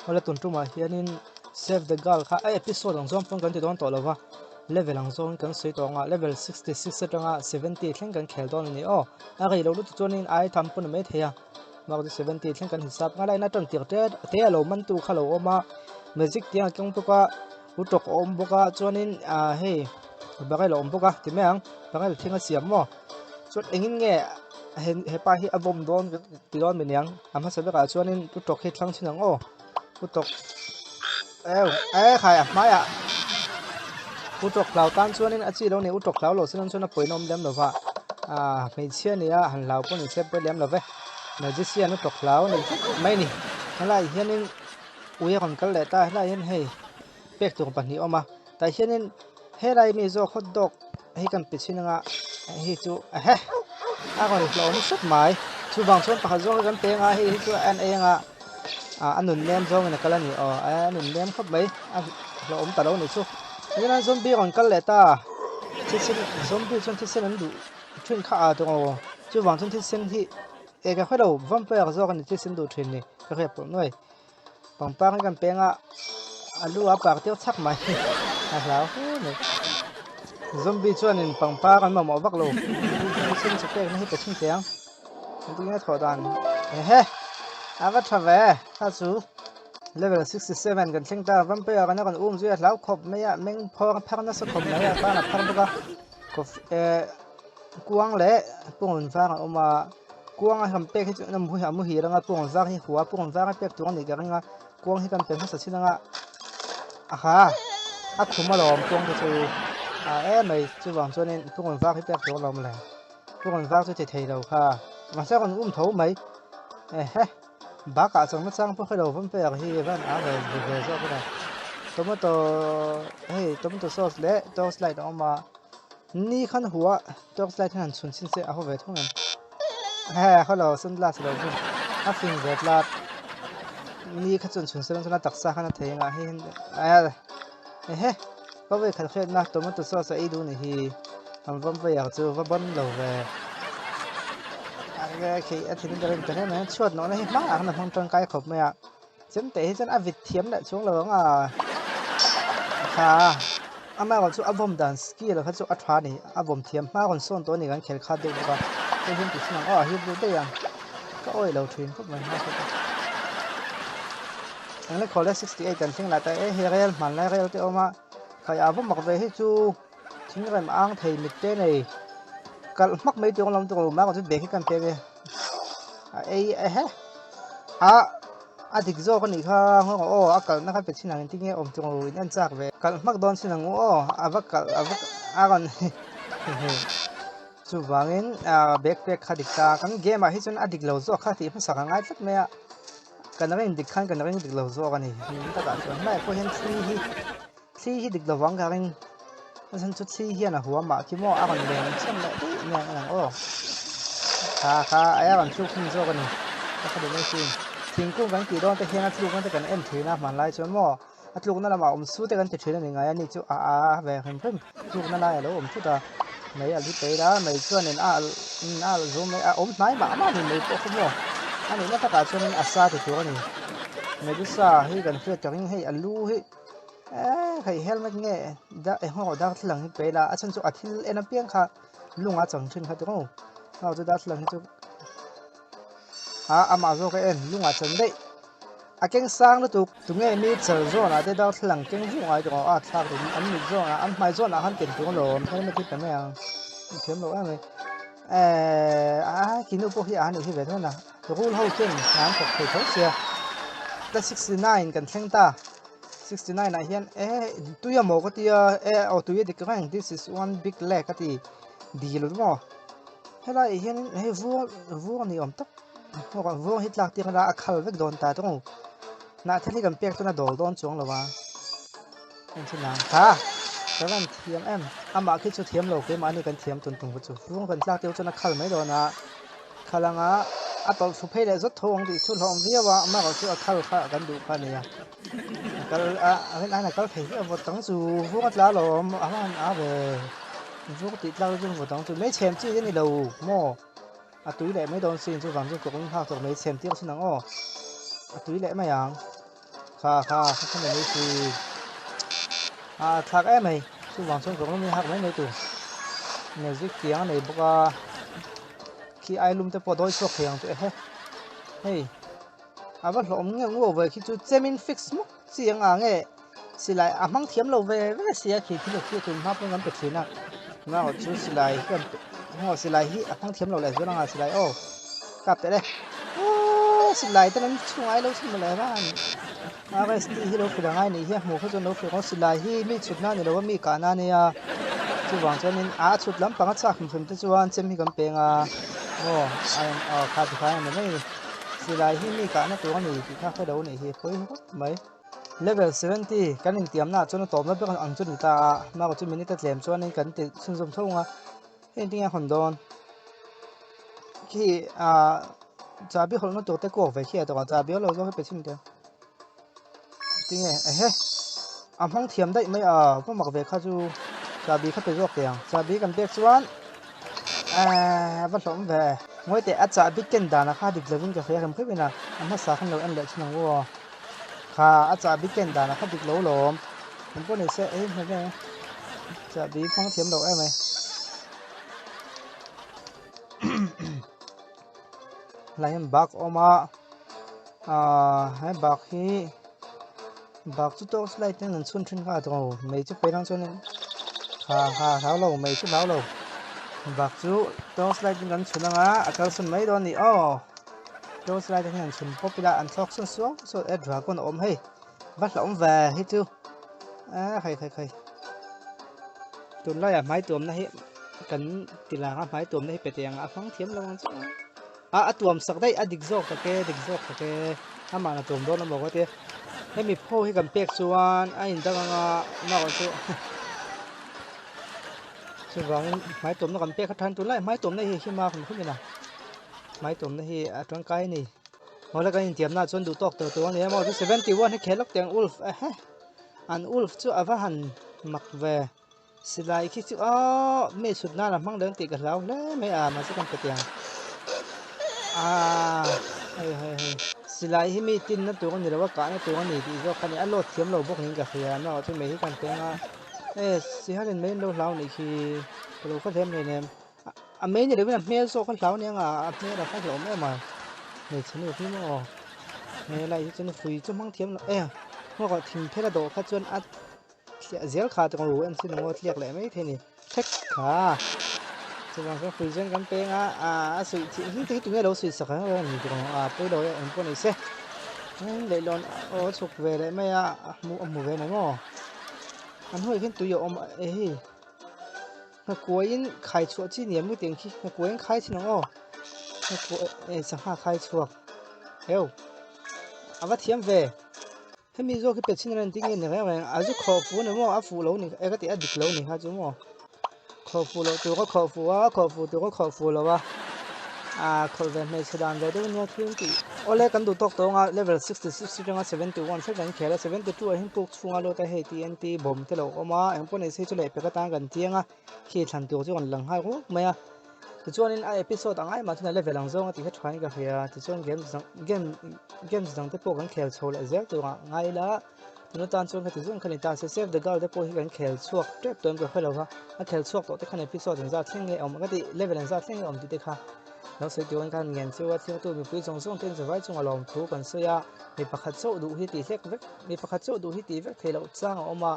Awle tun tumah hianin Save the Girl kha a episode ang zawng pawn kan ti dawn tawh lova, level ang zawngin kan sawi tawh ang a, level 66 atanga 70 thleng kan khel dawn a ni aw. A rei lo lutuk chuanin ai tham pawn a mai thei a, mark chu 70 thleng kan hisap nghal a, ina tan tir te te a lo mantu kha lo awm a, magic tiang a keng bawk a, utawk a awm bawk a, chuanin ah hei barrel a awm bawk a ti mai ang, barrel thing a siam maw chuan engin nge hepa hi a vawm dawn ti dawn mi niang. A hmasa berah chuanin pu tawk hi thlang chin ang aw pu tawk eu e khai a hmaiah pu tawk hlau tan chuanin a chi lo ni u tawk hlau lo chuan chuan a pawina awm lem lo va ah hmeichhia nia han hlau pawh ni se pawi lem lo ve magician u tawk hlau ni mai ni helai hianin ui a rawn kal leh ta helai hian hei pek tur pahnih a awm a tah hianin helai mi zawk hot dog hei kan pe chhin anga hei chu ehe a rawn hlawm hrep mai chuvang chuan pakhat zawk hi kan pe anga hei hi chu a en ei anga ah a nun nem zawngin a kal a ni aw a nun nem khawp mai a hlawhawm ta lo a nih chu tunah zombie rawn kal leh ta thisen zombie chuan thisen an duh thin kha a tawng aw chuvang chuan thisen hi eng ka hre lo vampire zawk a ni thisen duh thin ni ka hriat pawh nuai. Pangpar hi kan peng a, a lu a par tir chak mai a hlau hle mai. Zombie chuanin pangpar an mamawh vak lo, thisen chu pekna hi pe thin teh ang. Engtin a thawh dan ehe a va tha ve kha chu level 67 kan thleng ta vampire kan a rawn um zui a hlau khawp mai a meng phawr phar nasa khawp mai a tan a phar bawk a coffee eh kuang leh pawng var a awm a. Kuang a han pek hi chu a muhil anga kuang var hi hua kuang var a pek tur a nih ka ring a kuang hi kan pe hmasa chin anga aha a khum alawm kuang te chu a emai chuvang chuanin kuang var hi pek tur alawm le kuang var chu ti thei lo kha mahse a rawn um tho mai ehe bakah chang nachang pawh hrelo vawn pek hi van a ve ve zawk a tomato hei tomato sauce leh toast light a awm a. Ni khan hua torch light hian han chhun chhin se a haw ve thung em? He hello sunglass lo chu a fing ve tlat ni kha chuan chhun se chuan a taksa khan a thei anga hei hian ehe ka vawi khat hriatna tomato sauce a ei duh ni hi an vawm vei ang chu va ban lo ve khi a thin ber in ta hle mai a chhuat nawhna hi hmaah khan a hmang tangkai khawp mai a Chemte hi chuan a vit thiam leh chuang lo ang a, kha amaherawh chu a vawm dan skill kha chu a tha a ni, a vawm thiam hma rawn sawn tawh a ni kan khel khat deuh bawk a, hei hian ti chhun ang aw a hip lut daih ang, ka awih lo thin khawp mai hma khawp a. Engle khawle 68 kan thleng lah ta e hei rel hmanlai rel te awm a, khai a vawm mak ve hi chu thingrem ang thei mit te nei kalh hmak mai tur alawm tur amaherawh chu bag hi kan pek e. A ei ehe a a dik zawk a nih kha nghawng aw a kalhna kha pe chin ang engtin nge awm tur in en chak ve kalh hmak dawn chin ang u aw a va kalh a va a rawn chuvangin ah bag pek kha dik ta kan game ah hi chuan a dik lo zawk kha tih hmasak a ngai tlat mai a kan ring dik khan kan ring dik lo zawk a ni takah chuan hmaiah pawh hian thli hi Thli hi dik lovang ka ring. A chhan chu thli hian a huam ah khi maw a rawn leng chhem leh daih mai ang ang aw. Kha kha a rawn thluk hun zawk a ni. Ka kha duh mai sin. Thingkung kan tih dawn te hian a tlukna te kan en thin a hmanlai chuan maw a tlukna lamah awm su te kan ti thin a ni ngai a ni chu a a ve hrim hrim tlukna lai a lo awm thut a. Mei a li peih a mei chuanin a alh a alh zo mai a awm hnai mah mah a ni mei pawh kha maw a nihna takah chuanin a sa ti tur a ni. Medusa hi kan hriat ka ring hei a lu hi. Eee hei helmet nge da engemaw darthlalang hi pe ila a chhan chu a thil en apiang kha lunga chang thin kha tiraw hau chu darthlalang hi chu ah amah zawk a en lunga chan daih a keng sang lutuk tunge mi chal zawnah te darthlalang keng zuk ngai tiraw a thlak tum an mit zawnah an hmai zawnah khan ken tur alawm helmet hi pe mai ang thiam lo em mai eee a kinu pawh hi a han inhi ve thung a rul ho chuan hna an thawk thei tho sia the 69 kan thleng ta. 69 ah hian e tui a maw ka tia e aw tui a dik reng this is one big lake a ti dil maw helai ah hian hei vur vur ni awm tak vur hi tlak tir ila a khal vek dawn ta tawng hnah thil hi kan pek chuan a dawl dawn chuang lo a en chin ang ha ka van thiam em amah khi chu thiam lo keimahni kan thiam tun tum kha chu vur kan tlak tir chuan a khal mai dawn a. Khal anga a tawlh thlu phei leh zawt tho ang tih chu hlawm viau a, amaherawh chu a khal kha kan duh kha a nia. A kal a a rin aiin a kal thei viau vawt tang chu vung a tla alawm a han a ve vung tih tlak chu vawt tang chu mai chhem chi a ni lo maw a tui leh mai dawn sin chuvang chuan kawng in nghak tawh mai chhem tir sin ang aw a tui leh mai ang. Kha kha kha kha mai si. A thlak em mai. Chuvang chuan kawng lum hi hak mai mai tur. Magic tiang a nei bawk a. Khi ai lum te pawh dawi chhuak thei ang chu ehe. Hei. A va hlawhawm nge nguau ve khi chu chemin fix hmuk chi ang a nge silai a hmang thiam lo ve ve sia khi thil khi tun hma pawn kan pe thin a. Tunah chu silai hi kan pe maw silai hi a hmang thiam lo leh zual anga silai aw kap teh le. Aww silai te an chhung ai lo chhun mawle van. RST hi lo hrilh angai nih hi a hmuh kha chuan lo hrilh ang silai hi mi chhut na ni lo a mi kah na ania chuvang chuanin a chhut lampang a chak hrim hrim te chuan chem hi kan peng a maw a kha ti khai a ni mai a ni silai hi mi kah na tur a ni tih kha hre lo nih hi pawi khawp mai level 70 kan intiamna ah chuan a tawpna ber ang chu ni ta a mahrawh chu minute a tlem chuanin kan ti chhunzawm tho ang a heng tinge a hawn dawn khi ah chahbi hawlhna tur te kuak ve khi a tawk a chahbi lo zawk hi pe chhin teh tinge ehe a hmang thiam daih mai a va mak ve kha chu chahbi kha pe zawk teh ang chahbi kan pek chuan ehh va hlawm ve ngawi teh a chahbi ken danah kha dik lovin ka hria rem khawp in a a hmasa khan lo en leh thin ang u aw kha a chahbi ken danah kha dik lo lawm eng pawh ni se ei hmu ve chahbi hmang thiam lo em mai. Helai hian bak a awm a ahh he bak hi bak chu torch light ten an chhun thin kha a tawng mei chu pei lang chuanin ha ha hlau lo mei chu hlau lo bak chu torch light in kan chhun anga a kalsawn mai dawn a ni aw torch light te hian an chhun pawp ila an thlawk sawn suau suau e dragon a awm hei va hlauhawm ve hi chu a khai khai khai tunlaiah hmai tuamna hi kan ti lang a hmai tuamna hi pe teh ang a hmang thiam lo ang chu a a tuam sak daih a dik zawk tak e dik zawk tak e amah a tuam dawn amaw ka tia hemi phaw hi kan pek chuan a indang anga narawh chu chuvangin hmai tuamna kan pek a than tunlaiah hmai tuamna hi him a hrim hrim in a hmai tuamna hi a tangkai a ni. Mawle kan intiamna ah chuan duh tawk tur tur a ni a maw chu 71 hi khel lawk teh ang ulf ehe an ulf chu a va han mak ve silai khi chu aww mi chhut nan a hmang leh ang tih ka hlau hle mai a mahse kan pe teh ang aaa hei hei hei silai hi mi tin na tur a ni lo a kahna tur a ni tih zawk kha a ni a load thiam lo bawk niin ka hria amaherawh chu mei hi kan peng a e sihal in mei an lo hlau nih khi ka lo hre hlem hleinem. A mei ni lovin a hmel zawk a hlau aniang a, a hmel a kha hlauhawm em a, hmeichhe nu hi maw hmel ah hi chuan hrui chu hmang thiam lo e hmuak ah thing phel a dawh kha chuan a thliah zel kha tawng ru en chin ang tliak leh mai thei a ni thlek kha chuvang chuan hrui chuan kan peng a ah a suih thih hi te hi tunge lo suih sak ang a ni tawng a pawi lo e eng pawh ni se leihlawn aw a chhuk ve leh mai a a hmu a hmu ve mai maw an hnuaiah khian tui a awm a e hei. Nghakuaiin khai chhuah chi niam nge tiang khi nghakuaiin khai thin ang aw nghakuai eh sangha khai chhuak heu a va thiam ve hemi zawk hi pe chhin a engtin nge ni reng reng a zu khawh fu ni maw a fuh lo ni e ka tih a dik lo ni kha chu maw khawh fuh loh tur ka khawh fuh a khawh fuh tur ka khawh fuh lo a ah khawlh ve hmeichhe dan ve deuh ania thil tih awle kan duh tawk tawng a level 66 atanga 71 thleng kan khel a 72 ah hian puk chhunga lut a hei TNT bomb te lo awm a engpawh nei se chu lehpek atan kan chiang a khi thlan tur chu rawn lang nghal ruak mai a tichuanin a episode ang ai mah chuan a level ang zawng a tih kha thain ka hria tichuan games dang game games dang te pawh kan khel chho leh zel turah ngai ila tuna tan chuan khati zawng kha ni ta se save the girl te pawh hi kan khel chhuak tep tawh em ka hre lo va a khel chhuak tawh te khan episode an zat thleng nge awm ka tih level an zat thleng nge awm tih te kha lo sawi tur an khan ngen chu a thirtu mipui zawng zawng ten zavai chunga lawmthu kan sawi a mi pakhat chauh duh hi tih hlek vek mi pakhat chauh duh hi tih vek theih loh chang a awm a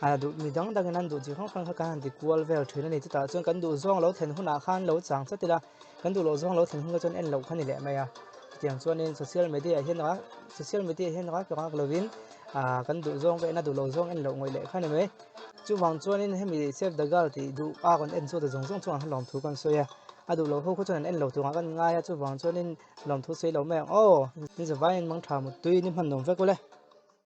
a duh mi dang dangin an duh chi hrang hrang kha kan han ti kual vel thin a ni chutah chuan kan duh zawng lo thlen hunah khan lo chang chat ila kan duh loh zawng lo thlen hun kha chuan en loh kha ni leh mai a chutiang chuanin social media ah hian social media hian rak rak lovin ah kan duh zawng ka en a duh loh zawng en loh ngawih leh kha ni mai chuvang chuanin hemi save the girl tih duh a rawn en chu ta zawng zawng chungah khan lawmthu kan sawi a a duh loh ho kha chuan an en lo turah kan ngai a chuvang chuanin lawmthu sawi lo mai ang aw ni zavaiin mangtha muttui ni hman nuam vek ule.